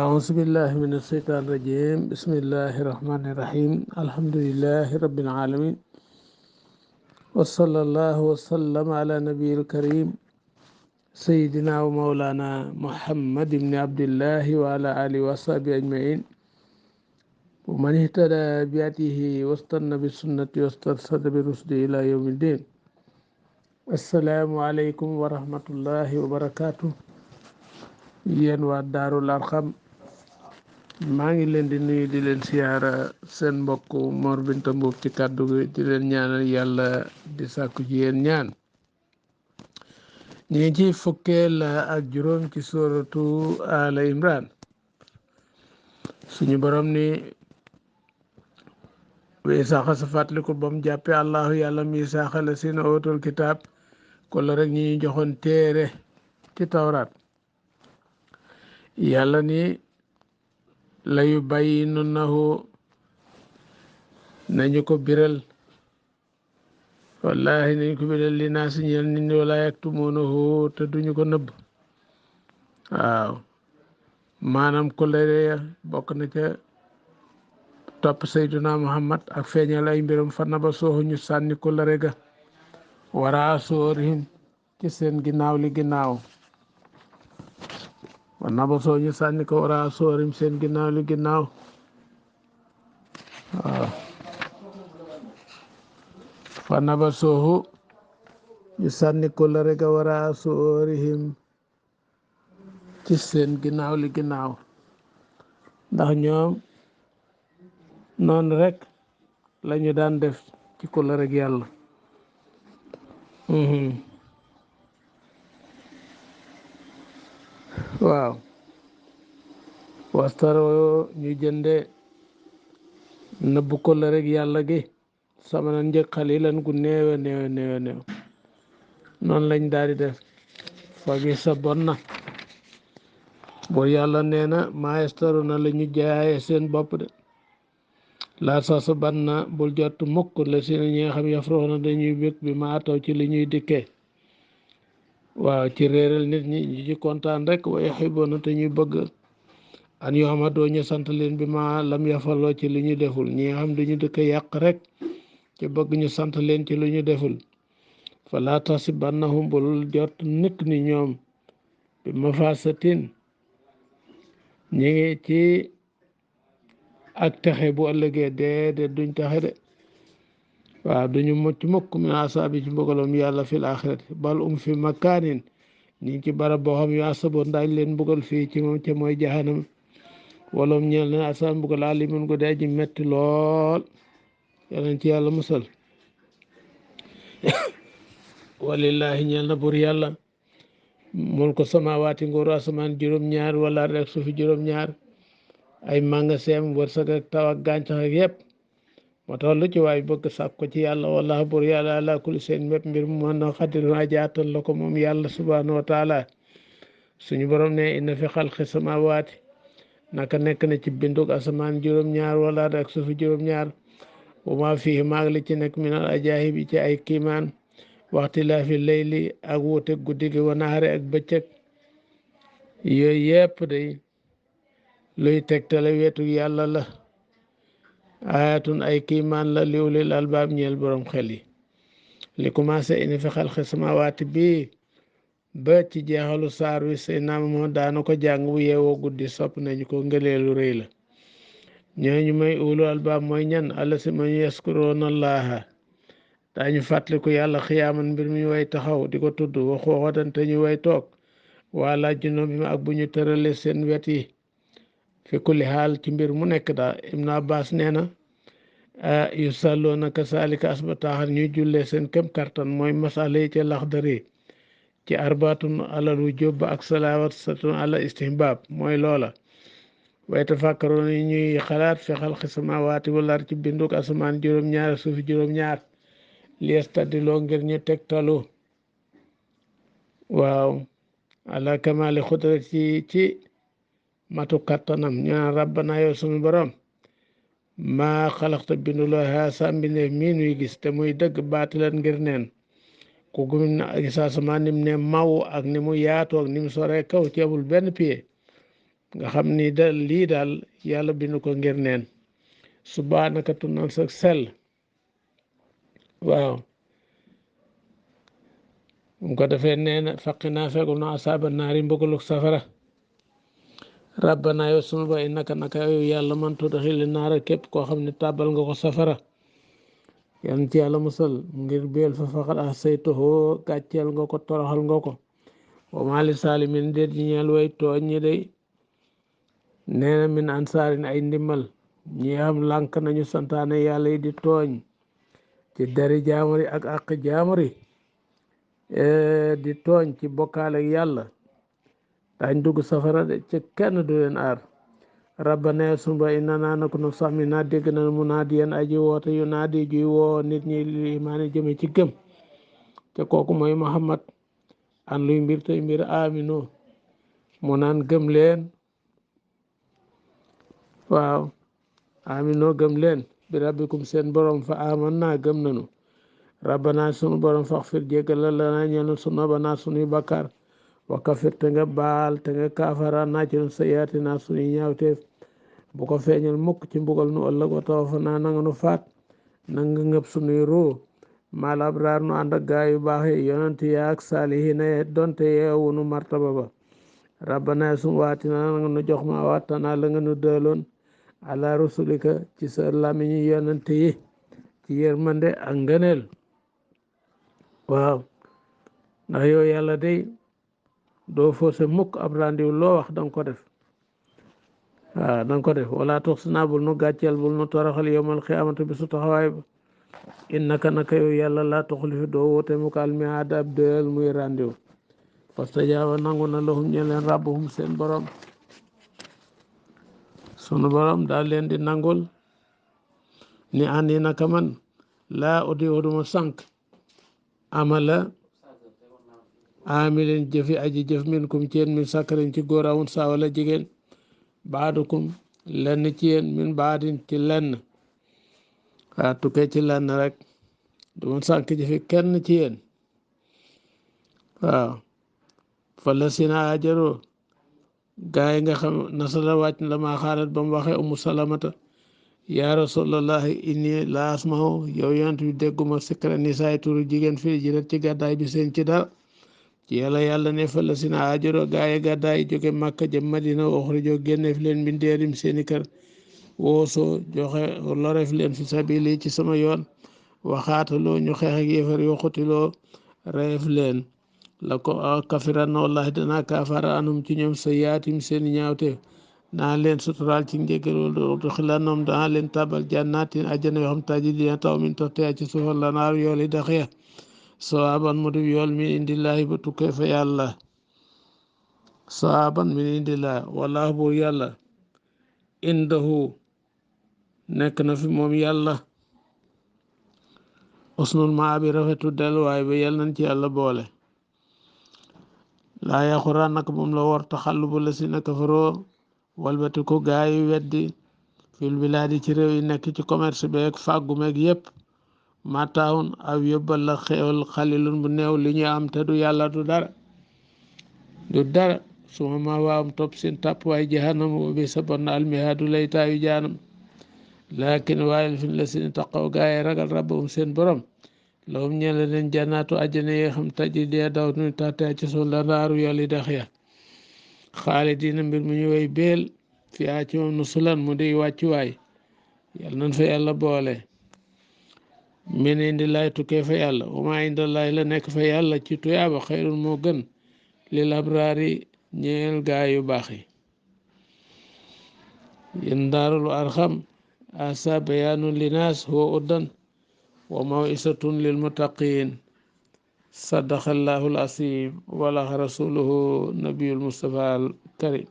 أعوذ بالله من الشيطان الرجيم بسم الله الرحمن الرحيم الحمد لله رب العالمين وصلى الله وسلم على نبي الكريم سيدنا ومولانا محمد بن عبد الله وعلى آله وصحبه أجمعين ومن اهتدى بهديه واستنى بسنته واسترشد برشده إلى يوم الدين. السلام عليكم ورحمة الله وبركاته. yéen waa Daarul Arxam maa ngi leen di nuyu di leen siyaara seen mbokk Mor Binta Mbuub ci kàddu gi di leen ñaanal yàlla di sàkku ci yéen ñaan. ñu ngi ci fukkeel ak juróom ci suratu Ala Imran. suñu borom ni wa isaaxa sa fàttaliku ba mu jàppee allahu yàlla mi isaaxa la sina ootul kitaab ko la rek ñi joxoon téere ci tawraat. yàlla ni layu bàyyi nunnahu nañu ko biral wallahi nañu ko biral li naa si ñeel nit ñi wala yaktumuunahu te duñu ko nëbb. waaw maanaam kolere bokk na ca topp sayduna muhammad ak feeñal ay mbiram fa naba sooxu ñu sànni kolere ga wara soorihim ci seen ginnaaw li ginnaaw wa naba soo ñu sànni ko wara soorihim seen ginnaaw li ginnaaw. waaw fa naba sooxu ñu sànni kolere ga wara soorihim ci seen ginnaaw li ginnaaw ndax ñoom noonu rek lañu daan def ci kolere gi yàlla. waaw wastaro ñu jënde nëbbu kolere gi yàlla gi samana njëg xalilan gu néewe néewe néewe néew noonu lañ daal di def fa gi sa bon na boo yàlla nee na maa yastaru na la ñu jaaye seen bopp de laa sax sa ban na bul jot mukk la si ñi nga xam yafrox na dañuy bég bi ma ataw ci li ñuy dikkee. waaw ci réeral nit ñi ñu ci kontaan rek wa yuhibbuuna te ñuy bëgg an yuhmadoo ñu sant leen bi ma lam yafaloo ci li ñu deful ñi nga xam dañu dëkk yàq rek ci bëgg ñu sant leen ci lu ñu deful. fa laa tahsibannahum bul jot nikk ni ñoom bi mafasatin ñi ngi ci ak texe bu ëllëgee déedéet duñ texe de. waaw duñu mucc mukk min asaabi ci mbugalum yàlla fil axirati bal fi makaanin ñi ngi ci barab boo xam yu asaboon daañ leen mbugal fii ci moom ca mooy jahanam walum ñeel na asaab mbugal alimun gu dee ji metti lool yàllañ ci yàlla musal. walillahi ñeel na bur yàlla mulku samawaati nguuru asamaan juróom-ñaar wala rek suufi juróom-ñaar ay magasin wërsëg ak taw ak gàncax ak yëpp moo tax lu ci waay bëgg sàkk ko ci yàlla wala bur yàlla ala kulli seen mépp mbir mu mën na xadirun ajaatan la ko moom yàlla subhanahu wa taala. suñu borom ne inna fi xalqi samawaati naka nekk na ci bindug asamaan juróom-ñaar wala rek suufi juróom-ñaar wa ma fii maag li ci nekk minal ajaahib ci ay kiimaan waxtilaafi layli ak wuute guddi gi wa nahaari ak bëccëg yooyu yëpp day luy tegtale wetu yàlla la. ayatun ay kiimaan la li ulil albaab ñeel borom xel yi. li commencé ina fi xalqi samawaati bi ba ci jeexalu saar wi say naam moo daana ko jàng bu yeewoo guddi sopp nañu ko ngëleelu rëy la. ñooñu may ulul albaab mooy ñan alla si ma ñu yaskuroona allaha daañu fàttaliku yàlla xiyaaman mbir mi way taxaw di ko tudd wa xuuxatan te ñu way toog wala junóo bi ma ak bu ñu tërale seen wet yi fi kulli xaal ci mbir mu nekk daal Ibn Abbas nee na yu sàlloona kasaalika asba taaxar ñuy jullee seen kem kartan mooy masala yi ca laxdari ci arbaatun alal wujub ak salaawatun ala istihbaab mooy loola. way tafakkaroon yi ñuy xalaat fi xalqi samaawaati wal ard ci binduk asamaan juróom-ñaar suufi juróom-ñaar liyastadiloo ngir ñu tegtalu waaw ala kamali xudrati ci matu kattanam ñu naan rabbana yow sunu borom maa xalaxta binduloo haasa mbindeef mii nuy gis te muy dëgg baatilan ngir neen ku gum gis asamaan nim ne maw ak ni mu yaatoo ak ni mu soree kaw ci amul benn pied nga xam ni lii daal yàlla bind ko ngir neen subhaanaka tunnal sa sell waaw mu ko defee nee na faqi naa fegul na asaaba naari mbugaluk safara rabbana yow sunu ba innaka naka yow yàlla man tudxili naara képp koo xam ne tàbbal nga ko safara yan ci yàlla musal ngir beel fa faxat a saytuhoo gàcceel nga ko toroxal nga ko wa maali saalimin déet ñi ñeel way tooñ ñi day nee na min ansaarin ay ndimmal ñi xam lànk nañu santaane yàlla yi di tooñ ci dari jaamuri ak àq jaamuri di tooñ ci bokkaale ak yàlla dañ dugg safara de ci kenn du leen aar rabbana sumba inna naa nak nu sax mi naa dégg na mu naa diyen aji woote yu naa di juy woo nit ñi li imaani jëme ci gëm te kooku mooy Muhammad an luy mbir tey mbir aminu mu naan gëm leen waaw amino gëm leen bi rabbikum seen borom fa aman naa gëm nanu rabbana sunu borom fax fir jéggal la naa ñeenu sunu banaa sunuy bakkaar wa kafir te nga baal te nga kaafara naa ci nu sayaati naa sunuy ñaawteef bu ko feeñal mukk ci mbugal nu ëllëg wa tawafa naa nanga nu faat nanga ngëb sunuy ruu maal abraar nu ànd ak gaa yu baax yi yonent yaak saalihiina donte yeewunu martaba ba rabbana sunu waatina nanga nu jox ma wattana la nga nu dëloon ala rusulika ci sa lamiñu yonent yi ci yërmande ak ngëneel waaw ndax yow yàlla day doo forcé mukk ab randiw loo wax danga ko def waaw danga ko def wala tox si naa bul nu gàcceel bul nu toroxal yowmal xiyaamata bi su taxawaay ba innaka naka yow yàlla laa tuxlifi doo woote mu ko almihaad ab dël muy randiw fastajaaba nangu na lahum ñe leen rabbuhum seen borom sunu borom daal leen di nangul ni andi naka man laa udi oduma sànq amala amilin jëfi aji jëf min kum ci yéen min sàkkarin ci góor awun saa wala jigéen baadukum lenn ci yéen min baadin ci lenn waa tukkee ci lenn rek duma sànq jëfi kenn ci yéen waaw fa la sina ajaroo gaa yi nga xam nasala wàcc la maa xaalat ba mu waxee umu salamata yaa rasulallahi inni la asmahu yow yonent bi dégguma sikra nisaay turu jigéen fii jirat ci gàddaay bi seen ci dara ci yàlla ne fa la sina ajoro gaa yi gàddaay jóge Màkka jëm Madina uxrijoo génneef leen mbindeerim seeni kër woosoo joxe loreef leen fi sabili ci sama yoon waxaataloo ñu xeex ak yéefar yoo xutiloo reef leen la ko kafiran na wallahi danaa kaafara anum ci ñoom sa yaatim seeni ñaawte naa leen suturaal ci njëgal du xilanoom danaa leen tabal jannaatin ajjana yoo xam taji dina taw min toxte ci suufal la naar yooli daxiya sawaaban mu dib yool min indillahi ba tukkee fa yàlla sawaaban min indillahi wallahu buur yàlla indahu nekk na fi moom yàlla usnul maabi rafetu delluwaay ba yàlla nañ ci yàlla boole laa yaxuraan nag moom la war taxallubu la si na kafaroo walbati ko gaa yi weddi fil bilaadi ci réew yi nekk ci commerce beeg fàggu meeg yépp mataawun aw yóbbal la xéewal xalilun bu néew li ñu am te du yàlla du dara suma ma waawam topp seen tàpp waay jahannam wa bi sa bon almihaadu lay taayu jaanam laakin waaye fin la seen taqaw gaa yi ragal rabbahum seen borom lahum ñeele leen jannaatu àjjana yi xam taji dee daw nu taatee ci suuf la ndaaru yolli dex ya xaalidiina mbir mu ñu way beel fi aa ci moom nu sulan mu di wàccuwaay yàlla nañ fa yàlla boole min indi laay tukkee fa yàlla wa maa inda laay la nekk fa yàlla ci tuyaaba xayrun moo gën lil abraari ñeel gaa yu baax yi yéen daarul arxam asa bayaanu linaas huwa uddan wa mawisatun lil muttaqin sadaqallahu al asim wala rasuluhu nabiyul mustafa al karim